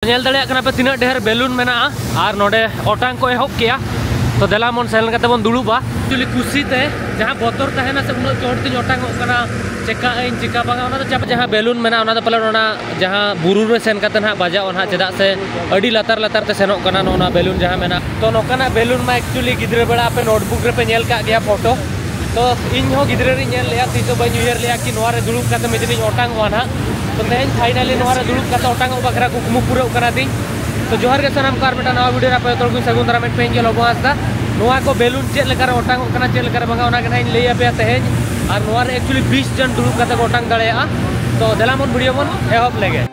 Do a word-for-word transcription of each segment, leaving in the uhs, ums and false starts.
ᱧᱮᱞ ᱫᱟᱲᱮᱭᱟᱜ ᱠᱟᱱᱟ ᱯᱮ ᱛᱤᱱᱟᱹᱜ ᱰᱷᱮᱨ ᱵᱮᱞᱩᱱ ᱢᱮᱱᱟᱜᱼᱟ ᱟᱨ ᱱᱚᱰᱮ ᱚᱴᱟᱝ ᱠᱚ ᱮᱦᱚᱵ ᱠᱮᱜᱼᱟ᱾ ᱛᱚ ᱫᱮᱞᱟ ᱵᱚᱱ ᱥᱮᱱ ᱠᱟᱛᱮ ᱵᱚᱱ ᱫᱩᱲᱩᱵᱟ᱾ ᱮᱠᱪᱩᱭᱮᱞᱤ ᱠᱩᱥᱤ ᱛᱮ ᱡᱟᱦᱟᱸ ᱵᱚᱛᱚᱨ ᱛᱟᱦᱮᱱᱟ ᱥᱮ, ᱩᱱᱟᱹᱜ ᱪᱚᱴ ᱛᱤᱧ ᱚᱴᱟᱝᱚᱜ ᱠᱟᱱᱟ, ᱪᱮᱠᱟᱜ ᱟᱹᱧ ᱪᱮᱠᱟ ᱵᱟᱝᱟ, ᱚᱱᱟ ᱫᱚ ᱪᱟᱯ᱾ ᱡᱟᱦᱟᱸ ᱵᱮᱞᱩᱱ ᱢᱮᱱᱟᱜᱼᱟ, ᱚᱱᱟ ᱫᱚ ᱯᱟᱞᱮᱱ ᱚᱱᱟ ᱡᱟᱦᱟᱸ ᱵᱩᱨᱩ ᱨᱮ ᱥᱮᱱ ᱠᱟᱛᱮ ᱱᱟᱦᱟᱜ ᱵᱟᱡᱟᱜᱼᱟ ᱱᱟᱦᱟᱜ, ᱪᱮᱫᱟᱜ ᱥᱮ ᱟᱹᱰᱤ ᱞᱟᱛᱟᱨ ᱞᱟᱛᱟᱨ ᱛᱮ ᱥᱮᱱᱚᱜ ᱠᱟᱱᱟ ᱱᱚᱜᱼᱚ ᱱᱚᱣᱟ ᱵᱮᱞᱩᱱ ᱡᱟᱦᱟᱸ ᱢᱮᱱᱟᱜᱼᱟ᱾ ᱛᱚ ᱱᱚᱝᱠᱟᱱᱟᱜ ᱵᱮᱞᱩᱱ ᱢᱟ ᱮᱠᱪᱩᱭᱮᱞᱤ ᱜᱤᱫᱽᱨᱟᱹ ᱵᱮᱲᱟ ᱟᱯᱮ ᱱᱳᱴᱵᱩᱠ ᱨᱮᱯᱮ ᱧᱮᱞ ᱠᱟᱜ ᱜᱮᱭᱟ ᱯᱷᱳᱴᱳ᱾ ᱛᱚ ᱤᱧ ᱦᱚᱸ ᱜᱤᱫᱽᱨᱟᱹ ᱨᱤᱧ ᱧᱮᱞ ᱞᱮᱜᱼᱟ, ᱛᱤᱥ ᱦᱚᱸ ᱵᱟᱹᱧ ᱩᱭᱦᱟᱹᱨ ᱞᱮᱜᱼᱟ ᱠᱤ ᱱᱚᱣᱟ ᱨᱮ ᱫᱩᱲᱩᱵ ᱠᱟᱛᱮ ᱢᱤᱫ ᱫᱤᱱᱤᱧ ᱚᱴᱟᱝᱚᱜᱼᱟ ᱱᱟᱦᱟᱜ᱾ ᱛᱚ ᱛᱮᱦᱮᱧ ᱯᱷᱟᱭᱱᱟᱞᱤ ᱱᱚᱣᱟ ᱨᱮ ᱫᱩᱲᱩᱵ ᱠᱟᱛᱮ ᱚᱴᱟᱝᱚᱜ ᱵᱟᱠᱷᱨᱟ ᱠᱩᱠᱢᱩ ᱯᱩᱨᱟᱹᱜ ᱠᱟᱱᱟ ᱛᱤᱧ᱾ ᱛᱚ ᱡᱚᱦᱟᱨ ᱜᱮ ᱥᱟᱱᱟᱢ ᱠᱚ, ᱟᱨ ᱢᱤᱫᱴᱟᱝ ᱱᱟᱣᱟ ᱵᱷᱤᱰᱤᱭᱳ ᱨᱮ ᱟᱯᱮ ᱡᱚᱛᱚ ᱦᱚᱲ ᱠᱚᱧ ᱥᱟᱹᱜᱩᱱ ᱫᱟᱨᱟᱢᱮᱫ ᱯᱮ, ᱤᱧ ᱜᱮ ᱞᱚᱵᱚ ᱦᱟᱸᱥᱫᱟ᱾ ᱱᱚᱣᱟ ᱠᱚ ᱵᱮᱞᱩᱱ ᱪᱮᱫ ᱞᱮᱠᱟ ᱨᱮ ᱚᱴᱟᱝᱚᱜ ᱠᱟᱱᱟ, ᱪᱮᱫ ᱞᱮᱠᱟ ᱨᱮ ᱵᱟᱝᱟ, ᱚᱱᱟ ᱜᱮ ᱱᱟᱦᱟᱜ ᱤᱧ ᱞᱟᱹᱭ ᱟᱯᱮᱭᱟ ᱛᱮᱦᱮᱧ᱾ ᱟᱨ ᱱᱚᱣᱟ ᱨᱮ ᱮᱠᱪᱩᱭᱮᱞᱤ ᱵᱤᱥ ᱡᱚᱱ ᱫᱩᱲᱩᱵ ᱠᱟᱛᱮ ᱠᱚ ᱚᱴᱟᱝ ᱫᱟᱲᱮᱭᱟᱜᱼᱟ᱾ ᱛᱚ ᱫᱮᱞᱟ ᱵᱚᱱ ᱵᱷᱤᱰᱤᱭᱳ ᱵᱚᱱ ᱮᱦᱚᱵ ᱞᱮᱜᱮ᱾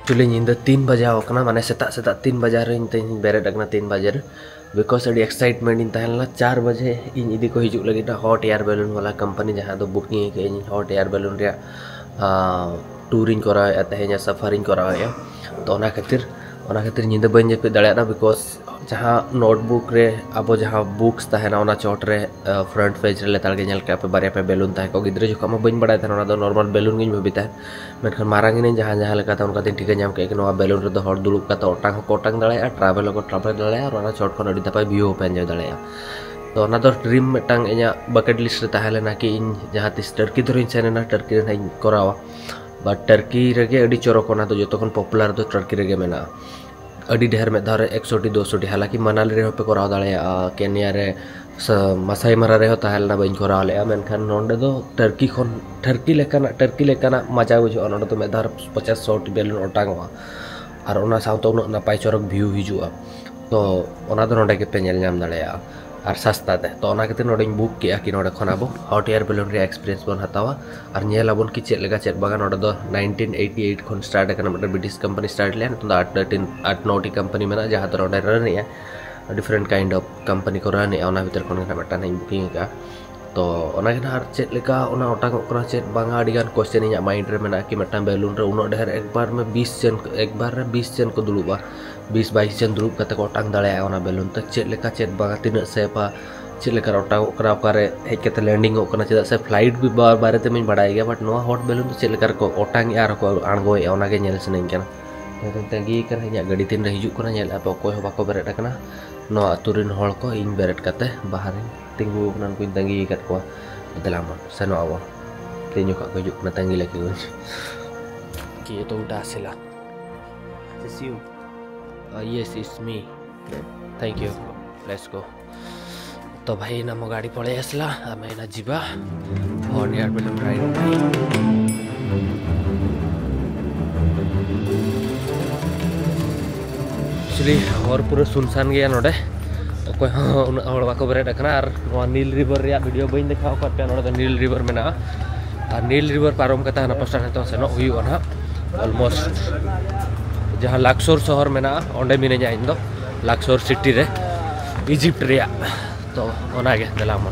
ᱮᱠᱪᱩᱭᱮᱞᱤ ᱧᱤᱫᱟᱹ ᱛᱤᱱ ᱵᱟᱡᱟᱣ ᱟᱠᱟᱱᱟ, ᱢᱟᱱᱮ ᱥᱮᱛᱟᱜ ᱥᱮᱛᱟᱜ ᱛᱤᱱ ᱵᱟᱡᱟ ᱨᱮ ᱤᱧ ᱛᱮᱦᱮᱧ ᱵᱮᱨᱮᱫ ᱟᱠᱟᱱᱟ, ᱛᱤᱱ ᱵᱟᱡᱮ ᱨᱮ᱾ ᱵᱤᱠᱚᱡᱽ ᱟᱹᱰᱤ ᱮᱠᱥᱟᱭᱤᱴᱢᱮᱱᱴ ᱤᱧ ᱛᱟᱦᱮᱸ ᱞᱮᱱᱟ᱾ ᱪᱟᱨ ᱵᱟᱡᱮ ᱤᱧ ᱤᱫᱤ ᱠᱚ ᱦᱤᱡᱩᱜ ᱞᱟᱹᱜᱤᱫ ᱦᱚᱴ ᱮᱭᱟᱨ ᱵᱮᱞᱩᱱ ᱵᱟᱞᱟ ᱠᱳᱢᱯᱟᱱᱤ, ᱡᱟᱦᱟᱸ ᱫᱚ ᱵᱩᱠᱤᱝ ᱟᱠᱟᱫ ᱤᱧ, ᱦᱚᱴ ᱮᱭᱟᱨ ᱵᱮᱞᱩᱱ ᱨᱮᱭᱟᱜ ᱴᱩᱨ ᱤᱧ ᱠᱚᱨᱟᱣᱮᱫᱼᱟ ᱛᱮᱦᱮᱧ, ᱥᱟᱯᱷᱟᱨ ᱤᱧ ᱠᱚᱨᱟᱣᱮᱫᱼᱟ᱾ ᱛᱚ ᱚᱱᱟ ᱠᱷᱟᱹᱛᱤᱨ, ᱚᱱᱟ ᱠᱷᱟᱹᱛᱤᱨ ᱧᱤᱫᱟᱹ ᱵᱟᱹᱧ ᱡᱟᱹᱯᱤᱫ ᱫᱟᱲᱮᱭᱟᱫᱟ᱾ ᱵᱤᱠᱚᱡᱽ ᱡᱟᱦᱟᱸ ᱱᱳᱴᱵᱩᱠ ᱨᱮ ᱟᱵᱚ ᱡᱟᱦᱟᱸ ᱵᱩᱠᱥ ᱛᱟᱦᱮᱱᱟ, ᱚᱱᱟ ᱪᱚᱴ ᱨᱮ ᱯᱷᱨᱚᱱᱴ ᱯᱮᱡᱽ ᱨᱮ ᱞᱮᱛᱟᱲ ᱜᱮ ᱧᱮᱞ ᱠᱟᱜ ᱯᱮ, ᱵᱟᱨᱭᱟ ᱯᱮ ᱵᱮᱞᱩᱱ ᱛᱟᱦᱮᱸ ᱠᱚᱜ᱾ ᱜᱤᱫᱽᱨᱟᱹ ᱡᱚᱠᱷᱚᱱ ᱢᱟ ᱵᱟᱹᱧ ᱵᱟᱲᱟᱭ ᱛᱟᱦᱮᱱᱟ, ᱚᱱᱟ ᱫᱚ ᱱᱚᱨᱢᱟᱞ ᱵᱮᱞᱩᱱ ᱜᱤᱧ ᱵᱷᱟᱹᱵᱤ ᱛᱟᱦᱮᱸᱫ᱾ ᱢᱮᱱᱠᱷᱟᱱ ᱢᱟᱨᱟᱝ ᱮᱱᱟᱹᱧ, ᱡᱟᱦᱟᱸ ᱡᱟᱦᱟᱸ ᱞᱮᱠᱟᱛᱮ ᱚᱱᱠᱟᱛᱮᱧ ᱴᱷᱤᱠᱟᱹ ᱧᱟᱢ ᱠᱮᱫ ᱠᱤ ᱱᱚᱣᱟ ᱵᱮᱞᱩᱱ ᱨᱮᱫᱚ ᱦᱚᱲ ᱫᱩᱲᱩᱵ ᱠᱟᱛᱮ ᱚᱴᱟᱝ ᱦᱚᱸᱠᱚ ᱚᱴᱟᱝ ᱫᱟᱲᱮᱭᱟᱜᱼᱟ, ᱴᱨᱟᱵᱷᱮᱞ ᱦᱚᱸᱠᱚ ᱴᱨᱟᱵᱷᱮᱞ ᱫᱟᱲᱮᱭᱟᱜᱼᱟ, ᱟᱨ ᱚᱱᱟ ᱪᱚᱴ ᱠᱷᱚᱱ ᱟᱹᱰᱤ ᱱᱟᱯᱟᱭ ᱵᱷᱤᱭᱩ ᱦᱚᱸᱯᱮ ᱮᱱᱡᱚᱭ ᱫᱟᱲᱮᱭᱟᱜᱼᱟ᱾ ᱛᱚ ᱚᱱᱟ ᱫᱚ ᱰᱨᱤᱢ ᱢᱤᱫᱴᱟᱝ ᱤᱧᱟᱹᱜ ᱵᱟᱠᱮᱴ ᱞᱤᱥᱴ ᱨᱮ ᱛᱟᱦᱮᱸ ᱞᱮᱱᱟ ᱠᱤ ᱤᱧ ᱡᱟᱦᱟᱸ ᱛᱤᱥ ᱴᱟᱨᱠᱤ ᱫᱷᱚᱨᱮᱧ ᱥᱮᱱ ᱮᱱᱟ, ᱴᱟᱨᱠᱤ ᱨᱮ ᱱᱟᱦᱟᱜ ᱤᱧ ᱠᱚᱨᱟᱣᱟ᱾ ᱵᱟᱴ ᱴᱟᱨᱠᱤ ᱨᱮᱜᱮ ᱟᱹᱰᱤ ᱪᱚᱨᱚᱠ, ᱚᱱᱟ ᱫᱚ ᱡᱚᱛᱚ ᱠᱷᱚᱱ ᱯᱚᱯᱩᱞᱟᱨ ᱫᱚ ᱴᱟᱨᱠᱤ ᱨᱮᱜᱮ ᱢᱮᱱᱟᱜᱼᱟ᱾ ᱟᱹᱰᱤ ᱰᱷᱮᱨ ᱢᱤᱫ ᱫᱷᱟᱣ ᱨᱮ ᱮᱠᱥᱚ ᱴᱤ ᱫᱩᱥᱚ ᱴᱤ, ᱦᱟᱞᱟᱠᱤ ᱢᱟᱱᱟᱞᱤ ᱨᱮᱦᱚᱸ ᱯᱮ ᱠᱚᱨᱟᱣ ᱫᱟᱲᱮᱭᱟᱜᱼᱟ, ᱠᱮᱱᱤᱭᱟ ᱨᱮ, ᱥᱟ-, ᱢᱟᱥᱟᱭ ᱢᱟᱨᱟ ᱨᱮᱦᱚᱸ ᱛᱟᱦᱮᱸ ᱞᱮᱱᱟ, ᱵᱟᱹᱧ ᱠᱚᱨᱟᱣ ᱞᱮᱜᱼᱟ᱾ ᱢᱮᱱᱠᱷᱟᱱ ᱱᱚᱸᱰᱮ ᱫᱚ ᱴᱟᱨᱠᱤ ᱠᱷᱚᱱ, ᱴᱟᱨᱠᱤ ᱞᱮᱠᱟᱱᱟᱜ, ᱴᱟᱨᱠᱤ ᱞᱮᱠᱟᱱᱟᱜ ᱢᱟᱡᱟ ᱵᱩᱡᱷᱟᱹᱜᱼᱟ᱾ ᱱᱚᱸᱰᱮ ᱫᱚ ᱢᱤᱫ ᱫᱷᱟᱣ ᱨᱮ ᱯᱚᱪᱟᱥ ᱥᱚ ᱴᱤ ᱵᱮᱞᱩᱱ ᱚᱴᱟᱝᱚᱜᱼᱟ, ᱟᱨ ᱚᱱᱟ ᱥᱟᱶᱛᱮ ᱩᱱᱟᱹᱜ ᱱᱟᱯᱟᱭ ᱪᱚᱨᱚᱠ ᱵᱷᱤᱭᱩ ᱦᱤᱡᱩᱜᱼᱟ᱾ ᱛᱚ ᱚᱱᱟ ᱫᱚ ᱱᱚᱰᱮ ᱜᱮᱯᱮ ᱧᱮᱞ ᱧᱟᱢ ᱫᱟᱲᱮᱭᱟᱜᱼᱟ ᱟᱨ ᱥᱟᱥᱛᱟ ᱛᱮ᱾ ᱛᱚ ᱚᱱᱟ ᱠᱷᱟᱹᱛᱤᱨ ᱱᱚᱰᱮᱧ ᱵᱩᱠ ᱠᱮᱜᱼᱟ ᱠᱤ ᱱᱚᱰᱮ ᱠᱷᱚᱱ ᱟᱵᱚ ᱦᱚᱴ ᱮᱭᱟᱨ ᱵᱮᱞᱩᱱ ᱨᱮᱭᱟᱜ ᱮᱠᱥᱯᱤᱨᱤᱭᱮᱱᱥ ᱵᱚᱱ ᱦᱟᱛᱟᱣᱟ ᱟᱨ ᱧᱮᱞ ᱟᱵᱚᱱ ᱠᱤ ᱪᱮᱫ ᱞᱮᱠᱟ ᱪᱮᱫ ᱵᱟᱝᱟ᱾ ᱱᱚᱰᱮ ᱫᱚ ᱱᱟᱭᱤᱱᱴᱤᱱ ᱮᱭᱤᱴᱤ ᱮᱭᱤᱴ ᱠᱷᱚᱱ ᱥᱴᱟᱨᱴ ᱟᱠᱟᱱᱟ, ᱢᱤᱫᱴᱮᱱ ᱵᱨᱤᱴᱤᱥ ᱠᱟᱢᱯᱟᱱᱤ ᱥᱴᱟᱨᱴ ᱞᱮᱜᱼᱟ᱾ ᱱᱤᱛᱚᱜ ᱫᱚ ᱟᱴ ᱟᱴ ᱱᱚᱴᱤ ᱠᱟᱢᱯᱟᱱᱤ ᱢᱮᱱᱟᱜᱼᱟ, ᱡᱟᱦᱟᱸ ᱫᱚ ᱱᱚᱰᱮ ᱨᱟᱱ ᱮᱜᱼᱟ, ᱰᱤᱯᱷᱟᱨᱮᱱᱴ ᱠᱟᱭᱤᱱᱰ ᱚᱯᱷ ᱠᱟᱢᱯᱟᱱᱤ ᱠᱚ ᱨᱟᱱ ᱮᱜᱼᱟ᱾ ᱚᱱᱟ ᱵᱷᱤᱛᱤᱨ ᱠᱷᱚᱱ ᱜᱮ ᱱᱟᱜ ᱢᱤᱫᱴᱟᱝ ᱤᱧ ᱵᱩᱠᱤᱝ ᱟᱠᱟᱫᱼᱟ᱾ ᱛᱚ ᱚᱱᱟᱜᱮ ᱱᱟᱦᱟᱜ ᱟᱨ ᱪᱮᱫ ᱞᱮᱠᱟ ᱚᱱᱟ ᱚᱴᱟᱝᱚᱜ ᱠᱟᱱᱟ ᱪᱮᱫ ᱵᱟᱝᱟ, ᱟᱹᱰᱤᱜᱟᱱ ᱠᱚᱥᱪᱮᱱ ᱤᱧᱟᱹᱜ ᱢᱟᱭᱤᱱᱰ ᱨᱮ ᱢᱮᱱᱟᱜᱼᱟ ᱠᱤ ᱢᱤᱫᱴᱟᱝ ᱵᱮᱞᱩᱱ ᱨᱮ ᱩᱱᱟᱹᱜ ᱰᱷᱮᱨ ᱮᱠᱵᱟᱨ ᱢᱮ ᱵᱤᱥ ᱡᱚᱱ, ᱮᱠᱵᱟᱨ ᱨᱮ ᱵᱤᱥ ᱡᱚᱱ ᱠᱚ ᱫᱩᱲᱩᱵᱼᱟ, ᱵᱤᱥ ᱵᱟᱭᱤᱥ ᱡᱚᱱ ᱫᱩᱲᱩᱵ ᱠᱟᱛᱮ ᱠᱚ ᱚᱴᱟᱝ ᱫᱟᱲᱮᱭᱟᱜᱼᱟ ᱚᱱᱟ ᱵᱮᱞᱩᱱ ᱛᱮ᱾ ᱪᱮᱫ ᱞᱮᱠᱟ ᱪᱮᱫ ᱵᱟᱝᱟ, ᱛᱤᱱᱟᱹᱜ ᱥᱮᱯᱟ, ᱪᱮᱫ ᱞᱮᱠᱟ ᱚᱴᱟᱝᱚᱜ ᱠᱟᱱᱟ, ᱚᱠᱟᱨᱮ ᱦᱮᱡ ᱠᱟᱛᱮ ᱞᱮᱱᱰᱤᱝᱚᱜ ᱠᱟᱱᱟ, ᱪᱮᱫᱟᱜ ᱥᱮ ᱯᱷᱞᱟᱭᱤᱴ ᱵᱟᱨᱮ ᱛᱮᱢᱟᱧ ᱵᱟᱲᱟᱭ ᱜᱮᱭᱟ, ᱵᱟᱴ ᱱᱚᱣᱟ ᱦᱚᱴ ᱵᱮᱞᱩᱱ ᱫᱚ ᱪᱮᱫ ᱞᱮᱠᱟ ᱨᱮᱠᱚ ᱚᱴᱟᱝᱮᱜᱼᱟ ᱟᱨ ᱠᱚ ᱟᱬᱜᱚᱭᱮᱜᱼᱟ, ᱚᱱᱟᱜᱮ ᱧᱮᱞ ᱥᱟᱱᱟᱧ ᱠᱟᱱᱟ᱾ ᱛᱟᱺᱜᱤ ᱠᱟᱱᱟ ᱤᱧᱟᱹᱜ ᱜᱟᱹᱰᱤ ᱛᱤᱱᱨᱮ ᱦᱤᱡᱩᱜ ᱠᱟᱱᱟ, ᱧᱮᱞ ᱟᱯᱮ ᱚᱠᱚᱭ ᱦᱚᱸ ᱵᱟᱠᱚ ᱵᱮᱨᱮᱫ ᱟᱠᱟᱱᱟ᱾ ᱱᱚᱣᱟ ᱟᱹᱛᱩ ᱨᱮᱱ ᱦᱚᱲ ᱠᱚ ᱤᱧ ᱵᱮᱨᱮᱫ ᱠᱟᱛᱮ ᱵᱟᱦᱨᱮᱧ ᱛᱤᱸᱜᱩ ᱟᱠᱟᱱᱟ, ᱩᱱᱠᱩᱧ ᱛᱟᱺᱜᱤ ᱟᱠᱟᱫ ᱠᱚᱣᱟ᱾ ᱫᱮᱞᱟ ᱵᱚᱱ ᱥᱮᱱᱚᱜ ᱟᱵᱚᱱ, ᱛᱮᱦᱮᱧ ᱠᱷᱚᱱ ᱠᱚ ᱦᱤᱡᱩᱜ ᱠᱟᱱᱟ ᱛᱟᱺᱜᱤ ᱞᱟᱹᱜᱤᱫ᱾ ᱠᱤ ᱮᱛᱚ ᱩᱰᱟ ᱟᱥᱮᱞᱟ? Is you? Uh, yes, it's me. Thank you. Let's go. तो भाई ना मो गाड़ी पड़े असला, हमें ना जीवा। और यार बेलून राइड। एक्चुअली ᱦᱚᱨ ᱯᱩᱨᱟᱹ ᱥᱩᱱᱥᱟᱱ ᱜᱮᱭᱟ ᱱᱚᱰᱮ, ᱚᱠᱚᱭ ᱦᱚᱸ ᱩᱱᱟᱹᱜ ᱦᱚᱲ ᱵᱟᱠᱚ ᱵᱮᱨᱮᱫ ᱟᱠᱟᱱᱟ᱾ ᱟᱨ ᱱᱚᱣᱟ ᱱᱤᱞ ᱨᱤᱵᱷᱟᱨ ᱨᱮᱭᱟᱜ ᱵᱷᱤᱰᱤᱭᱳ ᱵᱟᱹᱧ ᱫᱮᱠᱷᱟᱣ ᱟᱠᱟᱫ ᱯᱮᱭᱟ᱾ ᱱᱚᱰᱮ ᱫᱚ ᱱᱤᱞ ᱨᱤᱵᱷᱟᱨ ᱢᱮᱱᱟᱜᱼᱟ, ᱟᱨ ᱱᱤᱞ ᱨᱤᱵᱷᱟᱨ ᱯᱟᱨᱚᱢ ᱠᱟᱛᱮ ᱦᱟᱱᱟ ᱯᱟᱥᱴᱟ ᱱᱤᱛᱚᱜ ᱥᱮᱱᱚᱜ ᱦᱩᱭᱩᱜᱼᱟ ᱱᱟᱦᱟᱜ᱾ ᱚᱞᱢᱳᱥᱴ ᱡᱟᱦᱟᱸ ᱞᱟᱠᱥᱳᱨ ᱥᱚᱦᱚᱨ ᱢᱮᱱᱟᱜᱼᱟ, ᱚᱸᱰᱮ ᱢᱤᱱᱟᱹᱧᱟ ᱤᱧ ᱫᱚ, ᱞᱟᱠᱥᱳᱨ ᱥᱤᱴᱤ ᱨᱮ, ᱤᱡᱤᱯᱴ ᱨᱮᱭᱟᱜ᱾ ᱛᱚ ᱚᱱᱟᱜᱮ ᱫᱮᱞᱟ ᱢᱟ᱾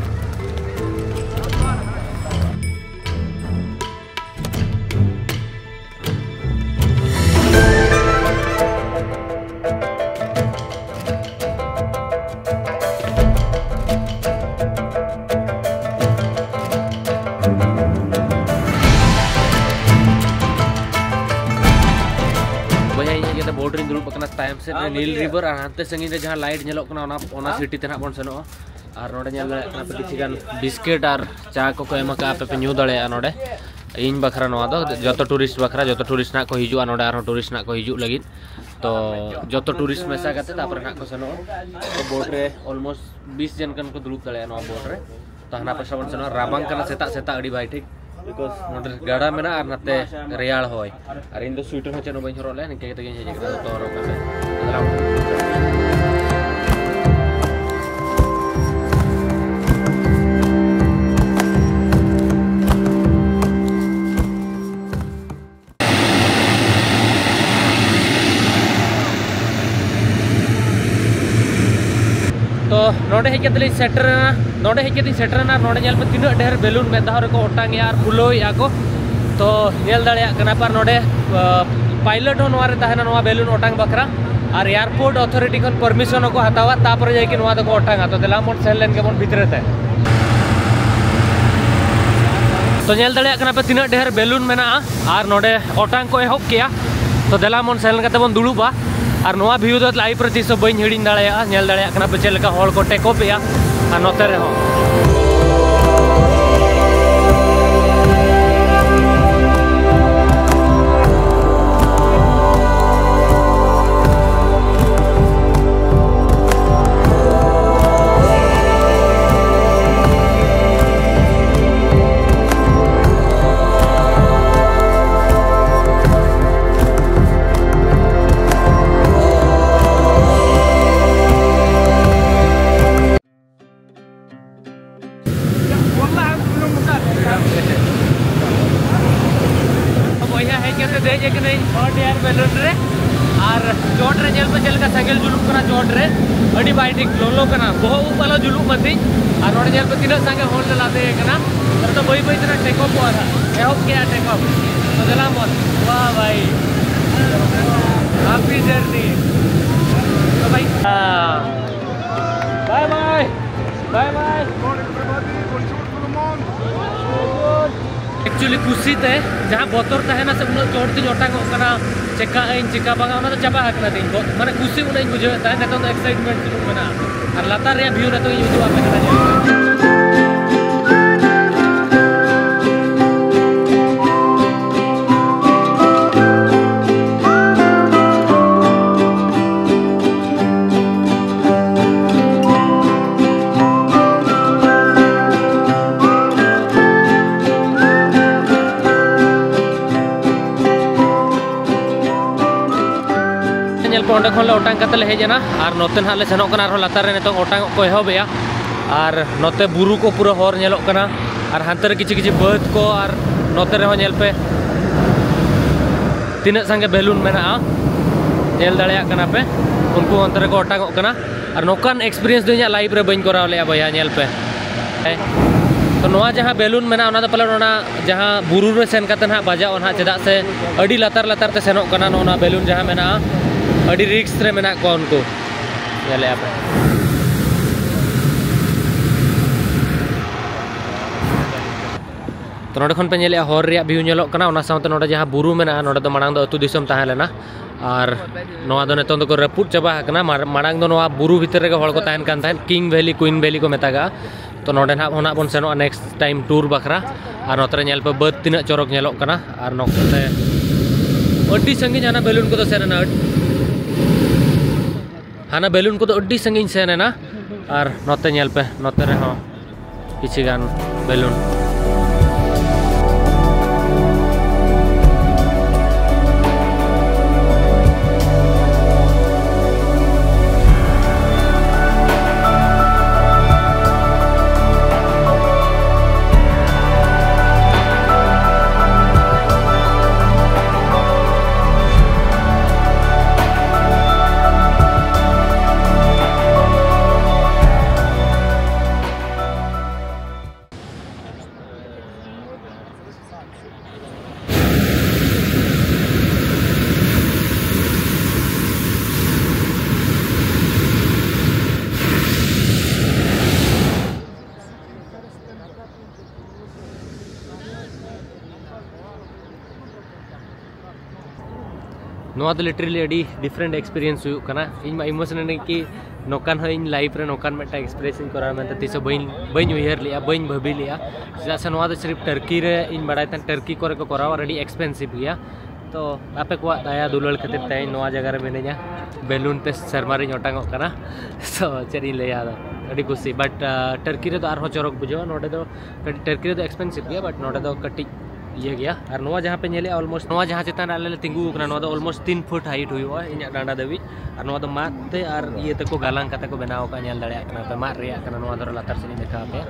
ᱵᱚᱭᱦᱟ, ᱤᱧ ᱦᱮᱡ ᱠᱟᱛᱮ ᱵᱳᱴ ᱨᱤᱧ ᱫᱩᱲᱩᱵ ᱟᱠᱟᱱᱟ ᱛᱟᱭᱚᱢ ᱥᱮᱫ ᱨᱮ ᱱᱤᱞ ᱨᱤᱵᱷᱟᱨ, ᱟᱨ ᱦᱟᱱᱛᱮ ᱥᱟᱺᱜᱤᱧ ᱨᱮ ᱡᱟᱦᱟᱸ ᱞᱟᱭᱤᱴ ᱧᱮᱞᱚᱜ ᱠᱟᱱᱟ, ᱚᱱᱟ, ᱚᱱᱟ ᱥᱤᱴᱤ ᱛᱮ ᱱᱟᱦᱟᱜ ᱵᱚᱱ ᱥᱮᱱᱚᱜᱼᱟ᱾ ᱟᱨ ᱱᱚᱰᱮ ᱧᱮᱞ ᱫᱟᱲᱮᱭᱟᱜ ᱠᱟᱱᱟ ᱯᱮ, ᱠᱤᱪᱷᱩ ᱜᱟᱱ ᱵᱤᱥᱠᱤᱴ ᱟᱨ ᱪᱟ ᱠᱚᱠᱚ ᱮᱢ ᱟᱠᱟᱫᱼᱟ, ᱟᱯᱮ ᱯᱮ ᱧᱩ ᱫᱟᱲᱮᱭᱟᱜᱼᱟ ᱱᱚᱰᱮ᱾ ᱤᱧ ᱵᱟᱠᱷᱨᱟ ᱱᱚᱣᱟ ᱫᱚ, ᱡᱚᱛᱚ ᱴᱩᱨᱤᱥᱴ ᱵᱟᱠᱷᱨᱟ, ᱡᱚᱛᱚ ᱴᱩᱨᱤᱥᱴ ᱱᱟᱦᱟᱜ ᱠᱚ ᱦᱤᱡᱩᱜᱼᱟ ᱱᱚᱰᱮ, ᱟᱨᱦᱚᱸ ᱴᱩᱨᱤᱥᱴ ᱱᱟᱦᱟᱜ ᱠᱚ ᱦᱤᱡᱩᱜ ᱞᱟᱹᱜᱤᱫ᱾ ᱛᱚ ᱡᱚᱛᱚ ᱴᱩᱨᱤᱥᱴ ᱢᱮᱥᱟ ᱠᱟᱛᱮ ᱛᱟᱨᱯᱚᱨᱮ ᱱᱟᱦᱟᱜ ᱠᱚ ᱥᱮᱱᱚᱜᱼᱟ᱾ ᱛᱚ ᱵᱳᱴ ᱨᱮ ᱚᱞᱢᱳᱥᱴ ᱵᱤᱥ ᱡᱚᱱ ᱜᱟᱱ ᱠᱚ ᱫᱩᱲᱩᱵ ᱫᱟᱲᱮᱭᱟᱜᱼᱟ ᱱᱚᱣᱟ ᱵᱳᱴ ᱨᱮ᱾ ᱛᱚ ᱦᱟᱱᱟ ᱯᱟᱥᱟ ᱵᱚᱱ ᱥᱮᱱᱚᱜᱼᱟ, ᱨᱟᱵᱟᱝ ᱠᱟᱱᱟ ᱥᱮᱛᱟᱜ ᱥᱮᱛᱟᱜ ᱟᱹᱰᱤ ᱵᱟᱭ ᱴᱷᱤᱠ, ᱵᱤᱠᱚᱡᱽ ᱱᱚᱰᱮ ᱜᱟᱰᱟ ᱢᱮᱱᱟᱜᱼᱟ ᱟᱨ ᱱᱟᱛᱮ ᱨᱮᱭᱟᱲ ᱦᱚᱭ᱾ ᱟᱨ ᱤᱧ ᱫᱚ ᱥᱩᱭᱮᱴᱟᱨ ᱦᱚᱸ ᱪᱮᱫ ᱦᱚᱸ ᱵᱟᱹᱧ ᱦᱚᱨᱚᱜ ᱞᱮᱫᱼᱟ, ᱱᱤᱝᱠᱟᱹ ᱠᱟᱛᱮ ᱜᱤᱧ ᱦᱮᱡ ᱟᱠᱟᱱᱟ ᱡᱚᱛᱚ ᱦᱚᱨᱚᱜ ᱠᱟᱛᱮ᱾ ᱛᱚ ᱱᱚᱰᱮ ᱦᱮᱡ ᱠᱟᱛᱮ ᱞᱤᱧ ᱥᱮᱴᱮᱨᱮᱱᱟ᱾ ᱱᱚᱰᱮ ᱦᱮᱡ ᱠᱟᱛᱮ ᱤᱧ ᱥᱮᱴᱮᱨᱮᱱᱟ ᱟᱨ ᱱᱚᱰᱮ ᱧᱮᱞ ᱯᱮ, ᱛᱤᱱᱟᱹᱜ ᱰᱷᱮᱨ ᱵᱮᱞᱩᱱ ᱢᱮᱫ ᱫᱷᱟᱣ ᱨᱮᱠᱚ ᱚᱴᱟᱝ ᱮᱜᱼᱟ ᱟᱨ ᱯᱷᱩᱞᱟᱹᱣᱮᱜᱼᱟ ᱠᱚ᱾ ᱛᱚ ᱧᱮᱞ ᱫᱟᱲᱮᱭᱟᱜ ᱠᱟᱱᱟ ᱯᱮ, ᱟᱨ ᱱᱚᱰᱮ ᱯᱟᱭᱞᱚᱴ ᱦᱚᱸ ᱱᱚᱣᱟ ᱨᱮ ᱛᱟᱦᱮᱱᱟ, ᱱᱚᱣᱟ ᱵᱮᱞᱩᱱ ᱚᱴᱟᱝ ᱵᱟᱠᱷᱨᱟ᱾ ᱟᱨ ᱮᱭᱟᱨᱯᱳᱨᱴ ᱚᱛᱷᱚᱨᱤᱴᱤ ᱠᱷᱚᱱ ᱯᱟᱨᱢᱤᱥᱚᱱ ᱦᱚᱸᱠᱚ ᱦᱟᱛᱟᱣᱟ, ᱛᱟᱨᱯᱚᱨᱮ ᱡᱟᱭᱠᱤ ᱱᱚᱣᱟ ᱫᱚᱠᱚ ᱚᱴᱟᱝᱟ᱾ ᱛᱚ ᱫᱮᱞᱟ ᱵᱚᱱ ᱥᱮᱱ ᱞᱮᱱ ᱜᱮᱵᱚᱱ ᱵᱷᱤᱛᱨᱤ ᱛᱮ᱾ ᱛᱚ ᱧᱮᱞ ᱫᱟᱲᱮᱭᱟᱜ ᱠᱟᱱᱟ ᱯᱮ, ᱛᱤᱱᱟᱹᱜ ᱰᱷᱮᱨ ᱵᱮᱞᱩᱱ ᱢᱮᱱᱟᱜᱼᱟ ᱟᱨ ᱱᱚᱰᱮ ᱚᱴᱟᱝ ᱠᱚ ᱮᱦᱚᱵ ᱠᱮᱜᱼᱟ᱾ ᱛᱚ ᱫᱮᱞᱟ ᱵᱚᱱ ᱥᱮᱱ ᱠᱟᱛᱮ ᱵᱚᱱ ᱫᱩᱲᱩᱵᱟ᱾ ᱟᱨ ᱱᱚᱣᱟ ᱵᱷᱤᱭᱩ ᱫᱚ ᱞᱟᱭᱤᱯᱷ ᱨᱮ ᱛᱤᱥ ᱦᱚᱸ ᱵᱟᱹᱧ ᱦᱤᱲᱤᱧ ᱫᱟᱲᱮᱭᱟᱜᱼᱟ᱾ ᱧᱮᱞ ᱫᱟᱲᱮᱭᱟᱜ ᱠᱟᱱᱟ ᱯᱮ ᱪᱮᱫ ᱞᱮᱠᱟ ᱦᱚᱲ ᱠᱚ ᱴᱮᱠ ᱚᱯ ᱮᱜᱼᱟ ᱟᱨ ᱱᱚᱛᱮ ᱨᱮᱦᱚᱸ᱾ ᱵᱚᱭᱦᱟ ᱦᱮᱡ ᱠᱟᱛᱮ ᱫᱮᱡ ᱟᱠᱟᱱᱟᱹᱧ ᱦᱚᱴ ᱮᱭᱟᱨ ᱵᱮᱞᱩᱱ ᱨᱮ᱾ ᱟᱨ ᱪᱚᱴ ᱨᱮ ᱧᱮᱞ ᱯᱮ ᱪᱮᱫ ᱞᱮᱠᱟ ᱥᱮᱸᱜᱮᱞ ᱡᱩᱞᱩᱜ ᱠᱟᱱᱟ ᱪᱚᱴ ᱨᱮ᱾ ᱟᱹᱰᱤ ᱵᱟᱭ ᱴᱷᱤᱠ, ᱞᱚᱞᱚ ᱠᱟᱱᱟ, ᱵᱚᱦᱚᱜ ᱩᱵ ᱟᱞᱚ ᱡᱩᱞᱩᱜ ᱢᱟ ᱛᱤᱧ᱾ ᱟᱨ ᱱᱚᱰᱮ ᱧᱮᱞ ᱯᱮ ᱛᱤᱱᱟᱹᱜ ᱥᱟᱸᱜᱮ ᱦᱚᱲ ᱞᱮ ᱞᱟᱫᱮ ᱟᱠᱟᱱᱟ᱾ ᱱᱚᱰᱮ ᱫᱚ ᱵᱟᱹᱭ ᱵᱟᱹᱭ ᱛᱮ ᱴᱮᱠ ᱚᱯᱷᱚᱜᱼᱟ ᱱᱟᱦᱟᱜ, ᱮᱦᱚᱵ ᱠᱮᱜᱼᱟ ᱴᱮᱠ ᱚᱯᱷ᱾ ᱛᱚ ᱫᱮᱞᱟ ᱵᱚᱱ, ᱣᱟᱦ ᱵᱷᱟᱭ, ᱦᱟᱯᱤ ᱡᱟᱨᱱᱤ᱾ ᱛᱚ ᱵᱷᱟᱭ, ᱵᱟᱭ ᱵᱟᱭ, ᱵᱟᱭ ᱵᱟᱭ᱾ ᱮᱠᱪᱩᱭᱮᱞᱤ ᱠᱩᱥᱤ ᱛᱮ ᱡᱟᱦᱟᱸ ᱵᱚᱛᱚᱨ ᱛᱟᱦᱮᱱᱟ ᱥᱮ, ᱩᱱᱟᱹᱜ ᱪᱚᱴ ᱛᱤᱧ ᱚᱴᱟᱝᱚᱜ ᱠᱟᱱᱟ, ᱪᱮᱠᱟᱜ ᱟᱹᱧ ᱪᱮᱠᱟ ᱵᱟᱝᱟ, ᱚᱱᱟ ᱫᱚ ᱪᱟᱵᱟ ᱟᱠᱟᱱᱟ ᱛᱤᱧ᱾ ᱵᱚ-, ᱢᱟᱱᱮ ᱠᱩᱥᱤ ᱩᱱᱟᱹᱜ ᱤᱧ ᱵᱩᱡᱷᱟᱹᱣᱮᱫ ᱛᱟᱦᱮᱸᱫ, ᱱᱤᱛᱚᱝ ᱫᱚ ᱮᱠᱥᱟᱭᱤᱴᱢᱮᱱᱴ ᱥᱩᱨᱩᱜ ᱢᱮᱱᱟᱜᱼᱟ᱾ ᱟᱨ ᱞᱟᱛᱟᱨ ᱨᱮᱭᱟᱜ ᱵᱷᱤᱭᱩ ᱱᱤᱛᱚᱝ ᱤᱧ ᱩᱫᱩᱜ ᱟᱯᱮ ᱠᱟᱱᱟ, ᱧᱮᱞ ᱯᱮ᱾ ᱧᱮᱞ ᱯᱮ, ᱚᱸᱰᱮ ᱠᱷᱚᱱ ᱞᱮ ᱚᱴᱟᱝ ᱠᱟᱛᱮ ᱞᱮ ᱦᱮᱡ ᱮᱱᱟ ᱟᱨ ᱱᱚᱛᱮ ᱱᱟᱦᱟᱜ ᱞᱮ ᱥᱮᱱᱚᱜ ᱠᱟᱱᱟ ᱟᱨᱦᱚᱸ ᱞᱟᱛᱟᱨ ᱨᱮ᱾ ᱱᱤᱛᱚᱝ ᱚᱴᱟᱝ ᱚᱜ ᱠᱚ ᱮᱦᱚᱵᱮᱜᱼᱟ ᱟᱨ ᱱᱚᱛᱮ ᱵᱩᱨᱩ ᱠᱚ ᱯᱩᱨᱟᱹ ᱦᱚᱨ ᱧᱮᱞᱚᱜ ᱠᱟᱱᱟ ᱟᱨ ᱦᱟᱱᱛᱮ ᱨᱮ ᱠᱤᱪᱷᱩ ᱠᱤᱪᱷᱩ ᱵᱟᱹᱫᱽ ᱠᱚ ᱟᱨ ᱱᱚᱛᱮ ᱨᱮᱦᱚᱸ ᱧᱮᱞ ᱯᱮ ᱛᱤᱱᱟᱹᱜ ᱥᱟᱸᱜᱮ ᱵᱮᱞᱩᱱ ᱢᱮᱱᱟᱜᱼᱟ, ᱧᱮᱞ ᱫᱟᱲᱮᱭᱟᱜ ᱠᱟᱱᱟ ᱯᱮ, ᱩᱱᱠᱩ ᱚᱱᱛᱮ ᱨᱮᱠᱚ ᱚᱴᱟᱝᱚᱜ ᱠᱟᱱᱟ᱾ ᱟᱨ ᱱᱚᱝᱠᱟᱱ ᱮᱠᱥᱯᱤᱨᱤᱭᱮᱱᱥ ᱫᱚ ᱤᱧᱟᱹᱜ ᱞᱟᱭᱤᱯᱷ ᱨᱮ ᱵᱟᱹᱧ ᱠᱚᱨᱟᱣ ᱞᱮᱫᱼᱟ ᱵᱚᱭᱦᱟ, ᱧᱮᱞ ᱯᱮ᱾ ᱦᱮᱸ᱾ ᱛᱚ ᱱᱚᱣᱟ ᱡᱟᱦᱟᱸ ᱵᱮᱞᱩᱱ ᱢᱮᱱᱟᱜᱼᱟ, ᱚᱱᱟ ᱫᱚ ᱯᱟᱞᱮᱱ ᱚᱱᱟ ᱡᱟᱦᱟᱸ ᱵᱩᱨᱩ ᱨᱮ ᱥᱮᱱ ᱠᱟᱛᱮ ᱱᱟᱦᱟᱜ ᱵᱟᱡᱟᱜᱼᱟ ᱱᱟᱦᱟᱜ, ᱪᱮᱫᱟᱜ ᱥᱮ ᱟᱹᱰᱤ ᱞᱟᱛᱟᱨ ᱞᱟᱛᱟᱨ ᱛᱮ ᱥᱮᱱᱚᱜ ᱠᱟᱱᱟ᱾ ᱱᱚᱜᱼᱚ ᱱᱚᱣᱟ ᱵᱮᱞᱩᱱ ᱡᱟᱦᱟᱸ ᱢᱮᱱᱟᱜᱼᱟ, ᱟᱹᱰᱤ ᱨᱤᱥᱠ ᱨᱮ ᱢᱮᱱᱟᱜ ᱠᱚᱣᱟ ᱩᱱᱠᱩ᱾ ᱧᱮᱞᱮᱫᱼᱟ ᱯᱮ᱾ ᱛᱚ ᱱᱚᱸᱰᱮ ᱠᱷᱚᱱ ᱯᱮ ᱧᱮᱞᱮᱫᱼᱟ, ᱦᱚᱨ ᱨᱮᱭᱟᱜ ᱵᱷᱤᱭᱩ ᱧᱮᱞᱚᱜ ᱠᱟᱱᱟ᱾ ᱚᱱᱟ ᱥᱟᱶᱛᱮ ᱱᱚᱸᱰᱮ ᱡᱟᱦᱟᱸ ᱵᱩᱨᱩ ᱢᱮᱱᱟᱜᱼᱟ, ᱱᱚᱸᱰᱮ ᱫᱚ ᱢᱟᱲᱟᱝ ᱫᱚ ᱟᱹᱛᱩ ᱫᱤᱥᱚᱢ ᱛᱟᱦᱮᱸ ᱞᱮᱱᱟ, ᱟᱨ ᱱᱚᱣᱟ ᱫᱚ ᱱᱤᱛᱚᱝ ᱫᱚᱠᱚ ᱨᱟᱹᱯᱩᱫ ᱪᱟᱵᱟ ᱟᱠᱟᱱᱟ᱾ ᱢᱟᱲ- ᱢᱟᱲᱟᱝ ᱫᱚ ᱱᱚᱣᱟ ᱵᱩᱨᱩ ᱵᱷᱤᱛᱤᱨ ᱨᱮᱜᱮ ᱦᱚᱲ ᱠᱚ ᱛᱟᱦᱮᱱ ᱠᱟᱱ ᱛᱟᱦᱮᱸᱫ, ᱠᱤᱝ ᱵᱷᱮᱞᱤ, ᱠᱩᱭᱤᱱ ᱵᱷᱮᱞᱤ ᱠᱚ ᱢᱮᱛᱟᱜᱟᱜᱼᱟ᱾ ᱛᱚ ᱱᱚᱸᱰᱮ ᱱᱟᱦᱟᱜ ᱦᱚᱸ ᱱᱟᱦᱟᱜ ᱵᱚᱱ ᱥᱮᱱᱚᱜᱼᱟ ᱱᱮᱠᱥᱴ ᱴᱟᱭᱤᱢ ᱴᱩᱨ ᱵᱟᱠᱷᱨᱟ᱾ ᱟᱨ ᱱᱚᱛᱮ ᱨᱮ ᱧᱮᱞ ᱯᱮ, ᱵᱟᱹᱫᱽ ᱛᱤᱱᱟᱹᱜ ᱪᱚᱨᱚᱠ ᱧᱮᱞᱚᱜ ᱠᱟᱱᱟ᱾ ᱟᱨ ᱱᱚᱛᱮ ᱟᱹᱰᱤ ᱥᱟᱺᱜᱤᱧ ᱦᱟᱱᱟ ᱵᱮᱞᱩᱱ ᱠᱚᱫᱚ ᱥᱮᱱ ᱮᱱᱟ, ᱦᱟᱱᱟ ᱵᱮᱞᱩᱱ ᱠᱚᱫᱚ ᱟᱹᱰᱤ ᱥᱟᱺᱜᱤᱧ ᱥᱮᱱ ᱮᱱᱟ᱾ ᱟᱨ ᱱᱚᱛᱮ ᱧᱮᱞ ᱯᱮ, ᱱᱚᱛᱮ ᱨᱮᱦᱚᱸ ᱠᱤᱪᱷᱤ ᱜᱟᱱ ᱵᱮᱞᱩᱱ᱾ ᱱᱚᱣᱟ ᱫᱚ ᱞᱤᱴᱟᱨᱮᱞᱤ ᱟᱹᱰᱤ ᱰᱤᱯᱷᱟᱨᱮᱱᱴ ᱮᱠᱥᱯᱤᱨᱤᱭᱮᱱᱥ ᱦᱩᱭᱩᱜ ᱠᱟᱱᱟ᱾ ᱤᱧ ᱢᱟ ᱤᱢᱳᱥᱚᱱᱟᱞ ᱠᱤ ᱱᱚᱝᱠᱟᱱ ᱦᱚᱸ ᱤᱧ ᱞᱟᱭᱤᱯᱷ ᱨᱮ ᱱᱚᱝᱠᱟᱱ ᱢᱤᱫᱴᱟᱝ ᱮᱠᱥᱯᱤᱨᱤᱭᱮᱱᱥ ᱤᱧ ᱠᱚᱨᱟᱣᱟ ᱢᱮᱱᱛᱮ ᱛᱤᱥ ᱦᱚᱸ ᱵᱟᱹᱧ, ᱵᱟᱹᱧ ᱩᱭᱦᱟᱹᱨ ᱞᱮᱜᱼᱟ, ᱵᱟᱹᱧ ᱵᱷᱟᱹᱵᱤ ᱞᱮᱜᱼᱟ᱾ ᱪᱮᱫᱟᱜ ᱥᱮ ᱱᱚᱣᱟ ᱫᱚ ᱥᱤᱨᱤᱯ ᱴᱟᱨᱠᱤ ᱨᱮ ᱤᱧ ᱵᱟᱲᱟᱭ ᱛᱟᱦᱮᱸᱫ, ᱴᱟᱨᱠᱤ ᱠᱚᱨᱮ ᱠᱚ ᱠᱚᱨᱟᱣᱟ ᱟᱨ ᱟᱹᱰᱤ ᱮᱠᱥᱯᱮᱱᱥᱤᱵᱷ ᱜᱮᱭᱟ᱾ ᱛᱚ ᱟᱯᱮ ᱠᱚᱣᱟᱜ ᱫᱟᱭᱟ ᱫᱩᱞᱟᱹᱲ ᱠᱷᱟᱹᱛᱤᱨ ᱛᱮ ᱤᱧ ᱱᱚᱣᱟ ᱡᱟᱭᱜᱟ ᱨᱮ ᱢᱤᱱᱟᱹᱧᱟ, ᱵᱮᱞᱩᱱ ᱛᱮ ᱥᱮᱨᱢᱟ ᱨᱤᱧ ᱚᱴᱟᱝᱚᱜ ᱠᱟᱱᱟ᱾ ᱛᱚ ᱪᱮᱫ ᱤᱧ ᱞᱟᱹᱭᱟ, ᱟᱫᱚ ᱟᱹᱰᱤ ᱠᱩᱥᱤ᱾ ᱵᱟᱴ ᱴᱟᱨᱠᱤ ᱨᱮᱫᱚ ᱟᱨᱦᱚᱸ ᱪᱚᱨᱚᱠ ᱵᱩᱡᱷᱟᱹᱜᱼᱟ᱾ ᱱᱚᱰᱮ ᱫᱚ ᱠᱟᱹᱴᱤᱡ, ᱴᱟᱨᱠᱤ ᱨᱮᱫᱚ ᱮᱠᱥᱯᱮᱱᱥᱤᱵᱷ ᱜᱮᱭᱟ, ᱵᱟᱴ ᱱᱚᱰᱮ ᱫᱚ ᱠᱟᱹᱴᱤᱡ ᱤᱭᱟᱹ ᱜᱮᱭᱟ᱾ ᱟᱨ ᱱᱚᱣᱟ ᱡᱟᱦᱟᱸ ᱯᱮ ᱧᱮᱞᱮᱜᱼᱟ, ᱚᱞᱢᱳᱥᱴ ᱱᱚᱣᱟ ᱡᱟᱦᱟᱸ ᱪᱮᱛᱟᱱ ᱨᱮ ᱟᱞᱮ ᱞᱮ ᱛᱤᱸᱜᱩ ᱟᱠᱟᱱᱟ, ᱱᱚᱣᱟ ᱫᱚ ᱚᱞᱢᱳᱥᱴ ᱛᱤᱱ ᱯᱷᱩᱴ ᱦᱟᱭᱤᱴ ᱦᱩᱭᱩᱜᱼᱟ ᱤᱧᱟᱹᱜ ᱰᱟᱸᱰᱟ ᱫᱷᱟᱹᱵᱤᱡ᱾ ᱟᱨ ᱱᱚᱣᱟ ᱫᱚ ᱢᱟᱫ ᱛᱮ ᱟᱨ ᱤᱭᱟᱹ ᱛᱮᱠᱚ ᱜᱟᱞᱟᱝ ᱠᱟᱛᱮ ᱠᱚ ᱵᱮᱱᱟᱣ ᱟᱠᱟᱫᱼᱟ, ᱧᱮᱞ ᱫᱟᱲᱮᱭᱟᱜ ᱠᱟᱱᱟ ᱯᱮ, ᱢᱟᱫ ᱨᱮᱭᱟᱜ ᱠᱟᱱᱟ᱾ ᱱᱚᱣᱟ ᱫᱷᱚᱨᱮ ᱞᱟᱛᱟᱨ ᱥᱮᱫ ᱤᱧ ᱫᱮᱠᱷᱟᱣ ᱟᱯᱮᱭᱟ,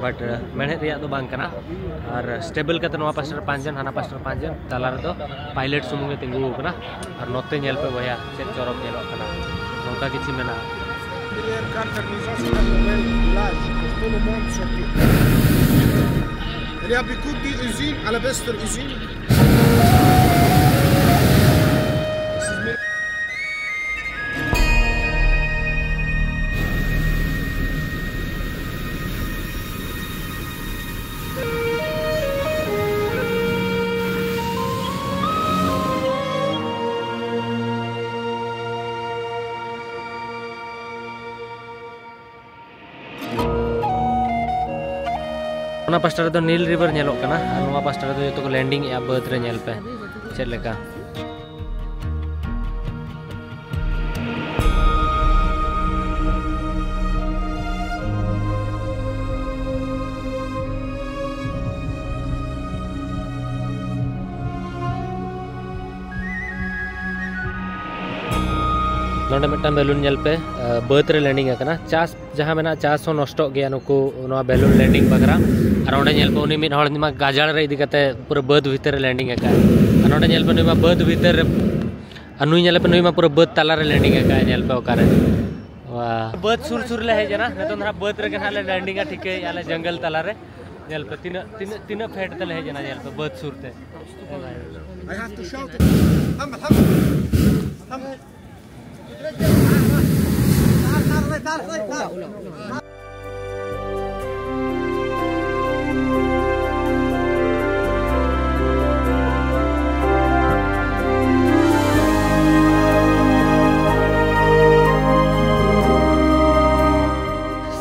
ᱵᱟᱴ ᱢᱮᱬᱦᱮᱫ ᱨᱮᱭᱟᱜ ᱫᱚ ᱵᱟᱝ ᱠᱟᱱᱟ᱾ ᱟᱨ ᱥᱴᱮᱵᱮᱞ ᱠᱟᱛᱮ ᱱᱚᱣᱟ ᱯᱟᱥᱴᱟ ᱨᱮ ᱯᱟᱸᱪ ᱡᱚᱱ, ᱦᱟᱱᱟ ᱯᱟᱥᱴᱟ ᱨᱮ ᱯᱟᱸᱪ ᱡᱚᱱ, ᱛᱟᱞᱟ ᱨᱮᱫᱚ ᱯᱟᱭᱞᱚᱴ ᱥᱩᱢᱩᱝ ᱮ ᱛᱤᱸᱜᱩ ᱟᱠᱟᱱᱟ᱾ ᱟᱨ ᱱᱚᱛᱮ ᱧᱮᱞ ᱯᱮ ᱵᱚᱭᱦᱟ, ᱪᱮᱫ ᱪᱚᱨᱚᱠ ᱧᱮᱞᱚᱜ ᱠᱟᱱᱟ, ᱱᱚᱝᱠᱟ ᱠᱤᱪᱷᱩ ᱢᱮᱱᱟᱜᱼᱟ᱾ Permision, c'est pas pour elle. Là, je pour tout le monde, surtout. Il y a beaucoup d'usines, à la baisse sur usine. ᱚᱱᱟ ᱯᱟᱥᱴᱟ ᱨᱮᱫᱚ ᱱᱤᱞ ᱨᱤᱵᱷᱟᱨ ᱧᱮᱞᱚᱜ ᱠᱟᱱᱟ, ᱟᱨ ᱱᱚᱣᱟ ᱯᱟᱥᱴᱟ ᱨᱮᱫᱚ ᱡᱚᱛᱚ ᱠᱚ ᱞᱮᱱᱰᱤᱝ ᱮᱜᱼᱟ ᱵᱟᱹᱫᱽ ᱨᱮ᱾ ᱧᱮᱞ ᱯᱮ ᱪᱮᱫ ᱞᱮᱠᱟ᱾ ᱱᱚᱰᱮ ᱢᱤᱫᱴᱟᱝ ᱵᱮᱞᱩᱱ ᱧᱮᱞ ᱯᱮ, ᱟᱸ, ᱵᱟᱹᱫᱽ ᱨᱮ ᱞᱮᱱᱰᱤᱝ ᱟᱠᱟᱱᱟ᱾ ᱪᱟᱥ ᱡᱟᱦᱟᱸ ᱢᱮᱱᱟᱜᱼᱟ, ᱪᱟᱥ ᱦᱚᱸ ᱱᱚᱥᱴᱚᱜ ᱜᱮᱭᱟ ᱱᱩᱠᱩ ᱱᱚᱣᱟ ᱵᱮᱞᱩᱱ ᱞᱮᱱᱰᱤᱝ ᱵᱟᱠᱷᱨᱟ᱾ ᱟᱨ ᱚᱸᱰᱮ ᱧᱮᱞ ᱯᱮ, ᱩᱱᱤ ᱢᱤᱫ ᱦᱚᱲ ᱢᱟ ᱜᱟᱡᱟᱲ ᱨᱮ ᱤᱫᱤ ᱠᱟᱛᱮ ᱯᱩᱨᱟᱹ ᱵᱟᱹᱫᱽ ᱵᱷᱤᱛᱤᱨ ᱨᱮ ᱞᱮᱱᱰᱤᱝ ᱟᱠᱟᱫ᱾ ᱟᱨ ᱱᱚᱰᱮ ᱧᱮᱞ ᱯᱮ, ᱱᱩᱭ ᱢᱟ ᱵᱟᱹᱫᱽ ᱵᱷᱤᱛᱤᱨ ᱨᱮ, ᱟᱨ ᱱᱩᱭ ᱧᱮᱞ ᱯᱮ, ᱱᱩᱭ ᱢᱟ ᱯᱩᱨᱟᱹ ᱵᱟᱹᱫᱽ ᱛᱟᱞᱟ ᱨᱮ ᱞᱮᱱᱰᱤᱝ ᱟᱠᱟᱫ᱾ ᱧᱮᱞ ᱯᱮ ᱚᱠᱟᱨᱮ, ᱣᱟ᱾ ᱵᱟᱹᱫᱽ ᱥᱩᱨ ᱥᱩᱨ ᱞᱮ ᱦᱮᱡ ᱮᱱᱟ᱾ ᱱᱤᱛᱚᱝ ᱫᱚ ᱱᱟᱦᱟᱜ ᱵᱟᱹᱫᱽ ᱨᱮᱜᱮ ᱱᱟᱦᱟᱜ ᱞᱮ ᱞᱮᱱᱰᱤᱝᱟ, ᱴᱷᱤᱠᱟᱹᱭᱮᱫᱼᱟ ᱞᱮ ᱡᱚᱝᱜᱚᱞ ᱛᱟᱞᱟ ᱨᱮ᱾ ᱧᱮᱞ ᱯᱮ ᱛᱤᱱᱟᱹᱜ, ᱛᱤᱱᱟᱹᱜ, ᱛᱤᱱᱟᱹᱜ ᱯᱷᱮᱰ ᱛᱮᱞᱮ ᱦᱮᱡ ᱮᱱᱟ, ᱧᱮᱞ ᱯᱮ ᱵᱟᱹᱫᱽ ᱥᱩᱨ ᱛᱮ᱾ I have to shout it. Hmm, hmm, hmm.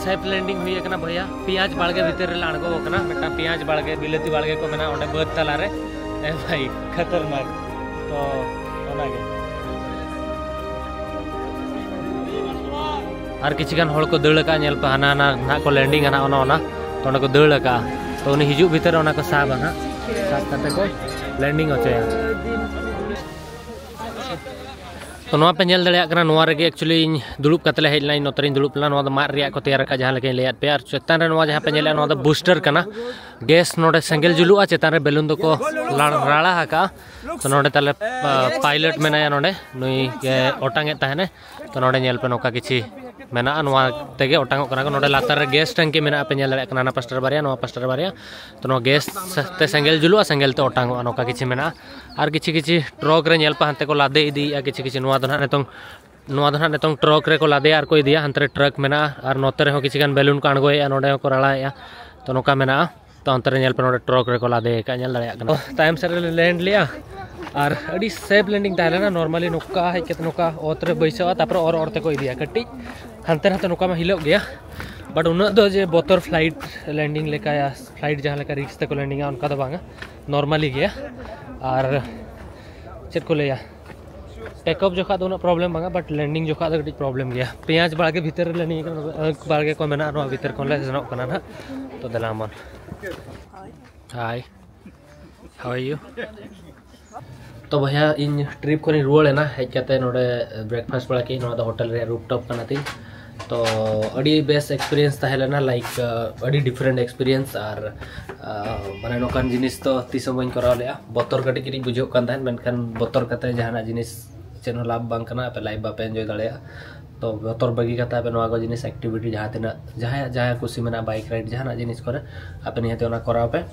Safe landing ᱦᱩᱭ ᱟᱠᱟᱱᱟ ᱵᱷᱚᱭᱟ᱾ ᱯᱮᱸᱭᱟᱡᱽ ᱵᱟᱲᱜᱮ ᱵᱷᱤᱛᱤᱨ ᱨᱮᱞᱮ ᱟᱬᱜᱚ ᱟᱠᱟᱱᱟ, ᱢᱤᱫᱴᱟᱝ ᱯᱮᱸᱭᱟᱡᱽ ᱵᱟᱲᱜᱮ, ᱵᱤᱞᱟᱹᱛᱤ ᱵᱟᱲᱜᱮ ᱠᱚ ᱢᱮᱱᱟᱜᱼᱟ ᱚᱸᱰᱮ ᱵᱟᱹᱫᱽ ᱛᱟᱞᱟᱨᱮ᱾ ᱮ ᱵᱷᱟᱭ, ᱠᱷᱟᱛᱟᱨᱱᱟᱠ᱾ ᱛᱚ ᱚᱱᱟᱜᱮ᱾ ᱟᱨ ᱠᱤᱪᱷᱩ ᱜᱟᱱ ᱦᱚᱲ ᱠᱚ ᱫᱟᱹᱲ ᱟᱠᱟᱫᱼᱟ, ᱧᱮᱞ ᱯᱮ, ᱦᱟᱱᱟ ᱦᱟᱱᱟ ᱱᱟᱦᱟᱜ ᱠᱚ ᱞᱮᱱᱰᱤᱝ ᱟᱱᱟ, ᱚᱱᱟ ᱚᱱᱟ᱾ ᱛᱚ ᱚᱸᱰᱮ ᱠᱚ ᱫᱟᱹᱲ ᱟᱠᱟᱫᱼᱟ᱾ ᱛᱚ ᱩᱱᱤ ᱦᱤᱡᱩᱜ ᱵᱷᱤᱛᱤᱨ ᱨᱮ ᱚᱱᱟ ᱠᱚ ᱥᱟᱵᱟ ᱱᱟᱦᱟᱜ, ᱥᱟᱵ ᱠᱟᱛᱮ ᱠᱚ ᱞᱮᱱᱰᱤᱝ ᱦᱚᱪᱚᱭᱟ᱾ ᱛᱚ ᱱᱚᱣᱟ ᱯᱮ ᱧᱮᱞ ᱫᱟᱲᱮᱭᱟᱜ ᱠᱟᱱᱟ, ᱱᱚᱣᱟ ᱨᱮᱜᱮ actually ᱤᱧ ᱫᱩᱲᱩᱵ ᱠᱟᱛᱮ ᱞᱮ ᱦᱮᱡ ᱞᱮᱱᱟ, ᱤᱧ ᱱᱚᱛᱮ ᱨᱤᱧ ᱫᱩᱲᱩᱵ ᱞᱮᱱᱟ᱾ ᱱᱚᱣᱟ ᱫᱚ ᱢᱟᱫ ᱨᱮᱭᱟᱜ ᱠᱚ ᱛᱮᱭᱟᱨ ᱟᱠᱟᱫ, ᱡᱟᱦᱟᱸ ᱞᱮᱠᱟᱧ ᱞᱟᱹᱭᱟᱫ ᱯᱮᱭᱟ᱾ ᱟᱨ ᱪᱮᱛᱟᱱ ᱨᱮ ᱱᱚᱣᱟ ᱡᱟᱦᱟᱸ ᱯᱮ ᱧᱮᱞᱮᱫᱼᱟ, ᱱᱚᱣᱟ ᱫᱚ ᱵᱩᱥᱴᱟᱨ ᱠᱟᱱᱟ᱾ ᱜᱮᱥ ᱱᱚᱰᱮ ᱥᱮᱸᱜᱮᱞ ᱡᱩᱞᱩᱜᱼᱟ, ᱪᱮᱛᱟᱱ ᱨᱮ ᱵᱮᱞᱩᱱ ᱫᱚᱠᱚ ᱞᱟᱲ-, ᱨᱟᱲᱟ ᱟᱠᱟᱜᱼᱟ᱾ ᱛᱚ ᱱᱚᱰᱮ ᱛᱟᱞᱮ, ᱟ, ᱯᱟᱭᱞᱚᱴ ᱢᱮᱱᱟᱭᱟ ᱱᱚᱰᱮ, ᱱᱩᱭ ᱜᱮ ᱚᱴᱟᱝ ᱮᱫ ᱛᱟᱦᱮᱱᱮ᱾ ᱛᱚ ᱱᱚᱰᱮ ᱧᱮᱞ ᱯᱮ, ᱱᱚᱝᱠᱟ ᱠᱤᱪᱷᱤ ᱢᱮᱱᱟᱜᱼᱟ, ᱱᱚᱣᱟ ᱛᱮᱜᱮ ᱚᱴᱟᱝᱚᱜ ᱠᱟᱱᱟ ᱠᱚ᱾ ᱱᱚᱰᱮ ᱞᱟᱛᱟᱨ ᱨᱮ ᱜᱮᱥ ᱴᱮᱝᱠᱤ ᱢᱮᱱᱟᱜᱼᱟ, ᱯᱮ ᱧᱮᱞ ᱫᱟᱲᱮᱭᱟᱜ ᱠᱟᱱᱟ, ᱦᱟᱱᱟ ᱯᱟᱥᱴᱟ ᱨᱮ ᱵᱟᱨᱭᱟ, ᱱᱚᱣᱟ ᱯᱟᱥᱴᱟ ᱨᱮ ᱵᱟᱨᱭᱟ᱾ ᱛᱚ ᱱᱚᱣᱟ ᱜᱮᱥ ᱛᱮ ᱥᱮᱸᱜᱮᱞ ᱡᱩᱞᱩᱜᱼᱟ, ᱥᱮᱸᱜᱮᱞ ᱛᱮ ᱚᱴᱟᱝᱚᱜᱼᱟ, ᱱᱚᱝᱠᱟ ᱠᱤᱪᱷᱤ ᱢᱮᱱᱟᱜᱼᱟ᱾ ᱟᱨ ᱠᱤᱪᱷᱤ ᱠᱤᱪᱷᱤ ᱴᱨᱚᱠ ᱨᱮ ᱧᱮᱞ ᱯᱮ, ᱦᱟᱱᱛᱮ ᱠᱚ ᱞᱟᱫᱮ ᱤᱫᱤᱭᱮᱫᱼᱟ ᱠᱤᱪᱷᱤ ᱠᱤᱪᱷᱤ᱾ ᱱᱚᱣᱟ ᱫᱚ ᱱᱟᱦᱟᱜ ᱱᱤᱛᱚᱝ, ᱱᱚᱣᱟ ᱫᱚ ᱱᱟᱦᱟᱜ ᱱᱤᱛᱚᱝ ᱴᱨᱚᱠ ᱨᱮᱠᱚ ᱞᱟᱫᱮᱭᱟ ᱟᱨ ᱠᱚ ᱤᱫᱤᱭᱟ᱾ ᱦᱟᱱᱛᱮ ᱨᱮ ᱴᱨᱟᱠ ᱢᱮᱱᱟᱜᱼᱟ ᱟᱨ ᱱᱚᱛᱮ ᱨᱮᱦᱚᱸ ᱠᱤᱪᱷᱤ ᱜᱟᱱ ᱵᱮᱞᱩᱱ ᱠᱚ ᱟᱬᱜᱚᱭᱮᱫᱼᱟ, ᱱᱚᱰᱮ ᱦᱚᱸᱠᱚ ᱨᱟᱲᱟᱭᱮᱫᱼᱟ᱾ ᱛᱚ ᱱᱚᱝᱠᱟ ᱢᱮᱱᱟᱜᱼᱟ᱾ ᱛᱚ ᱚᱱᱛᱮ ᱨᱮ ᱧᱮᱞ ᱯᱮ, ᱱᱚᱰᱮ ᱴᱨᱚᱠ ᱨᱮᱠᱚ ᱞᱟᱫᱮ ᱟᱠᱟᱫ, ᱧᱮᱞ ᱫᱟᱲᱮᱭᱟᱜ ᱠᱟᱱᱟ᱾ ᱛᱟᱭᱚᱢ ᱥᱮᱫ ᱨᱮᱞᱮ ᱞᱮᱱᱰ ᱞᱮᱜᱼᱟ ᱟᱨ ᱟᱹᱰᱤ ᱥᱮᱯ ᱞᱮᱱᱰᱤᱝ ᱛᱟᱦᱮᱸ ᱞᱮᱱᱟ᱾ ᱱᱚᱨᱢᱟᱞᱤ ᱱᱚᱝᱠᱟ ᱦᱮᱡ ᱠᱟᱛᱮ ᱱᱚᱝᱠᱟ ᱚᱛ ᱨᱮ ᱵᱟᱹᱭᱥᱟᱹᱜᱼᱟ, ᱛᱟᱨᱯᱚᱨᱮ ᱚᱨ ᱚᱨ ᱛᱮᱠᱚ ᱤᱫᱤᱭᱟ᱾ ᱠᱟᱹᱴᱤᱡ ᱦᱟᱱᱛᱮ ᱱᱟᱛᱮ ᱱᱚᱝᱠᱟ ᱢᱟ ᱦᱤᱞᱟᱹᱜ ᱜᱮᱭᱟ, ᱵᱟᱴ ᱩᱱᱟᱹᱜ ᱫᱚ ᱡᱮ ᱵᱚᱛᱚᱨ ᱯᱷᱞᱟᱭᱤᱴ ᱞᱮᱱᱰᱤᱝ ᱞᱮᱠᱟᱭᱟ, ᱯᱷᱞᱟᱭᱤᱴ ᱡᱟᱦᱟᱸ ᱞᱮᱠᱟ ᱨᱤᱠᱥ ᱛᱮᱠᱚ ᱞᱮᱱᱰᱤᱝᱟ, ᱚᱱᱠᱟ ᱫᱚ ᱵᱟᱝᱟ, ᱱᱚᱨᱢᱟᱞᱤ ᱜᱮᱭᱟ᱾ ᱟᱨ ᱪᱮᱫ ᱠᱚ ᱞᱟᱹᱭᱟ, ᱴᱮᱠ ᱚᱯᱷ ᱡᱚᱠᱷᱟ ᱫᱚ ᱩᱱᱟᱹᱜ ᱯᱨᱚᱵᱞᱮᱢ ᱵᱟᱝᱟ, ᱵᱟᱴ ᱞᱮᱱᱰᱤᱝ ᱡᱚᱠᱷᱟ ᱫᱚ ᱠᱟᱹᱴᱤᱡ ᱯᱨᱚᱵᱞᱮᱢ ᱜᱮᱭᱟ᱾ ᱯᱮᱸᱭᱟᱡᱽ ᱵᱟᱲᱜᱮ ᱵᱷᱤᱛᱟᱹᱨ ᱨᱮ ᱞᱮᱱᱰᱤᱝ ᱟᱠᱟᱱᱟ, ᱟᱹᱠ ᱵᱟᱲᱜᱮ ᱠᱚ ᱢᱮᱱᱟᱜᱼᱟ, ᱱᱚᱣᱟ ᱵᱷᱤᱛᱟᱹᱨ ᱠᱷᱚᱱ ᱞᱮ ᱥᱮᱱᱚᱜ ᱠᱟᱱᱟ ᱱᱟᱦᱟᱜ᱾ ᱛᱚ ᱫᱮᱞᱟ ᱢᱟ᱾ Hi, how are you? ᱛᱚ ᱵᱚᱭᱦᱟ, ᱤᱧ ᱴᱨᱤᱯ ᱠᱷᱚᱱᱤᱧ ᱨᱩᱣᱟᱹᱲ ᱮᱱᱟ, ᱦᱮᱡ ᱠᱟᱛᱮ ᱱᱚᱰᱮ ᱵᱨᱮᱠᱯᱷᱟᱥᱴ ᱵᱟᱲᱟ ᱠᱮᱫ᱾ ᱱᱚᱣᱟ ᱫᱚ ᱦᱳᱴᱮᱞ ᱨᱮᱭᱟᱜ ᱨᱩᱯ ᱴᱚᱯ ᱠᱟᱱᱟ ᱛᱤᱧ᱾ ᱛᱚ ᱟᱹᱰᱤ ᱵᱮᱥ ᱮᱠᱥᱯᱤᱨᱤᱭᱮᱱᱥ ᱛᱟᱦᱮᱸ ᱞᱮᱱᱟ, ᱞᱟᱭᱤᱠ ᱟᱹᱰᱤ ᱰᱤᱯᱷᱟᱨᱮᱱᱴ ᱮᱠᱥᱯᱤᱨᱤᱭᱮᱱᱥ᱾ ᱟᱨ ᱟᱨ ᱢᱟᱱᱮ ᱱᱚᱝᱠᱟᱱ ᱡᱤᱱᱤᱥ ᱫᱚ ᱛᱤᱥ ᱦᱚᱸ ᱵᱟᱹᱧ ᱠᱚᱨᱟᱣ ᱞᱮᱜᱼᱟ᱾ ᱵᱚᱛᱚᱨ ᱠᱟᱹᱴᱤᱡ ᱠᱟᱹᱴᱤᱡ ᱵᱩᱡᱷᱟᱹᱜ ᱠᱟᱱ ᱛᱟᱦᱮᱸᱫ, ᱢᱮᱱᱠᱷᱟᱱ ᱵᱚᱛᱚᱨ ᱠᱟᱛᱮ ᱡᱟᱦᱟᱱᱟᱜ ᱡᱤᱱᱤᱥ ᱪᱮᱫ ᱦᱚᱸ ᱞᱟᱵᱷ ᱵᱟᱝ ᱠᱟᱱᱟ, ᱟᱯᱮ ᱞᱟᱭᱤᱯᱷ ᱵᱟᱯᱮ ᱮᱱᱡᱚᱭ ᱫᱟᱲᱮᱭᱟᱜᱼᱟ᱾ ᱛᱚ ᱵᱚᱛᱚᱨ ᱵᱟᱹᱜᱤ ᱠᱟᱛᱮ ᱟᱯᱮ ᱱᱚᱣᱟ ᱠᱚ ᱡᱤᱱᱤᱥ, ᱮᱠᱴᱤᱵᱷᱤᱴᱤ ᱡᱟᱦᱟᱸ ᱛᱤᱱᱟᱹᱜ ᱡᱟᱦᱟᱸᱭᱟᱜ ᱡᱟᱦᱟᱸ ᱠᱩᱥᱤ ᱢᱮᱱᱟᱜᱼᱟ, ᱵᱟᱭᱤᱠ ᱨᱟᱭᱤᱰ ᱡᱟᱦᱟᱱᱟᱜ ᱡᱤᱱᱤᱥ ᱠᱚᱨᱮ, ᱟᱯᱮ ᱱᱤᱦᱟᱹᱛ ᱚᱱᱟ ᱠᱚᱨᱟᱣ ᱯᱮ᱾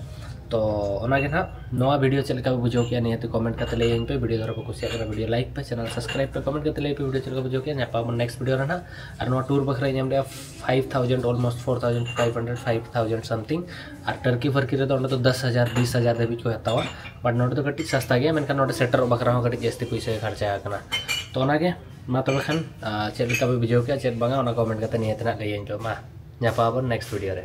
ᱛᱚ ᱚᱱᱟᱜᱮ ᱱᱟᱦᱟᱜ, ᱱᱚᱣᱟ ᱵᱷᱤᱰᱤᱭᱳ ᱪᱮᱫ ᱞᱮᱠᱟ ᱯᱮ ᱵᱩᱡᱷᱟᱹᱣ ᱠᱮᱜᱼᱟ, ᱱᱤᱦᱟᱹᱛ ᱠᱚᱢᱮᱱᱴ ᱠᱟᱛᱮ ᱞᱟᱹᱭᱟᱹᱧ ᱯᱮ᱾ ᱵᱷᱤᱰᱤᱭᱳ ᱫᱷᱚᱨᱟ ᱯᱮ ᱠᱩᱥᱤᱭᱟᱜ ᱠᱟᱱᱟ, ᱵᱷᱤᱰᱤᱭᱳ ᱞᱟᱭᱤᱠ ᱯᱮ, ᱪᱮᱱᱮᱞ ᱥᱟᱵᱥᱠᱨᱟᱭᱤᱵ ᱯᱮ, ᱠᱚᱢᱮᱱᱴ ᱠᱟᱛᱮ ᱞᱟᱹᱭ ᱯᱮ ᱵᱷᱤᱰᱤᱭᱳ ᱪᱮᱫ ᱞᱮᱠᱟ ᱵᱩᱡᱷᱟᱹᱣ ᱠᱮᱜᱼᱟ᱾ ᱧᱟᱯᱟᱢ ᱱᱮᱠᱥᱴ ᱵᱷᱤᱰᱤᱭᱳ ᱨᱮ ᱱᱟᱦᱟᱜ᱾ ᱟᱨ ᱱᱚᱣᱟ ᱴᱩᱨ ᱵᱟᱠᱷᱨᱟ ᱤᱧ ᱮᱢ ᱞᱮᱜᱼᱟ five thousand, almost four thousand five hundred, five thousand something᱾ ᱟᱨ ᱴᱟᱨᱠᱤ ᱯᱷᱟᱨᱠᱤ ᱨᱮᱫᱚ ᱚᱸᱰᱮ ᱫᱚ ᱫᱚᱥ ᱦᱟᱡᱟᱨ, ᱵᱤᱥ ᱦᱟᱡᱟᱨ ᱫᱷᱟᱹᱵᱤᱡ ᱠᱚ ᱦᱟᱛᱟᱣᱟ, ᱵᱟᱴ ᱱᱚᱰᱮ ᱫᱚ ᱠᱟᱹᱴᱤᱡ ᱥᱟᱥᱛᱟ ᱜᱮᱭᱟ, ᱢᱮᱱᱠᱷᱟᱱ ᱱᱚᱰᱮ ᱥᱮᱴᱮᱨᱚᱜ ᱵᱟᱠᱷᱨᱟ ᱦᱚᱸ ᱠᱟᱹᱴᱤᱡ ᱡᱟᱹᱥᱛᱤ ᱯᱩᱭᱥᱟᱹ ᱜᱮ ᱠᱷᱚᱨᱪᱟ ᱟᱠᱟᱱᱟ᱾ ᱛᱚ ᱚᱱᱟᱜᱮ, ᱢᱟ ᱛᱚᱵᱮ ᱠᱷᱟᱱ, ᱟᱨ ᱪᱮᱫ ᱞᱮᱠᱟ ᱯᱮ ᱵᱩᱡᱷᱟᱹᱣ ᱠᱮᱜᱼᱟ, ᱪᱮᱫ ᱵᱟᱝᱟ, ᱚᱱᱟ ᱠᱚᱢᱮᱱᱴ ᱠᱟᱛᱮ ᱱᱤᱦᱟᱹᱛ ᱱᱟᱦᱟᱜ ᱞᱟᱹᱭᱟᱹᱧ ᱯᱮ᱾ ᱢᱟ ᱧᱟᱯᱟᱢ ᱟᱵᱚᱱ ᱱᱮᱠᱥᱴ ᱵᱷᱤᱰᱤᱭᱳ ᱨᱮ᱾